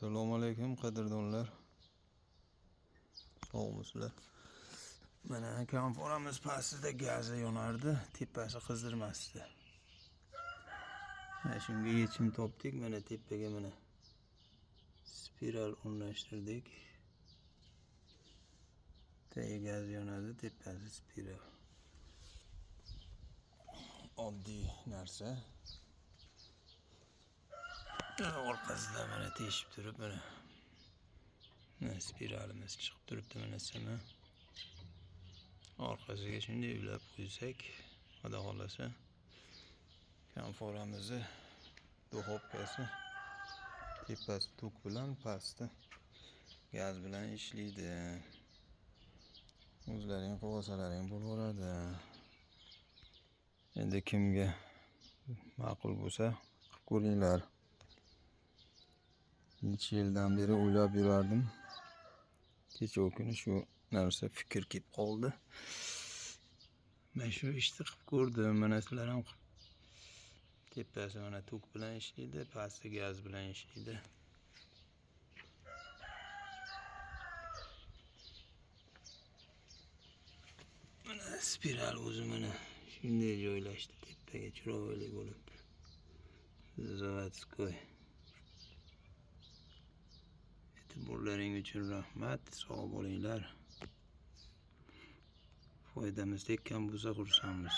Assalomu alaykum, qadrdonlar. Sog'misizlar? Mana konforamiz pastida gazi yonardi, tepasi qizdirmasdi. Mana shunga yechim topdik. Mana tepaga mana spiral o'rnashtirdik. Tagi gaz yonadi, tepasi spiral. Oddiy narsa. Orqasida mana teshib turib, mana spiralimiz chiqib turibdi, mana simi. Orqasiga shunday ulab qo'ysak, xudo xohlasa, konforamizni duxovkasi tepasi tok bilan, pasti gaz bilan ishlaydi. O'zlaring qilib olsalaring bo'laveradi. Endi kimga ma'qul bo'lsa, qilib ko'ringlar. Necha yildan beri o'ylab yurardim. Kecha kuni shu narsa fikr kelib qoldi. Men shu ishni qilib ko'rdim. Mana sizlar ham qilib. Tepasi mana tok bilan ishlaydi, pasti gaz bilan ishlaydi. Mana spiral o'zi mana shunday joylashdi tepaga, chiroyli bo'lib. Заводской. E'tiborlaring uchun rahmat, sog' bo'linglar. Foydamiz tekkan bo'lsa xursandmiz.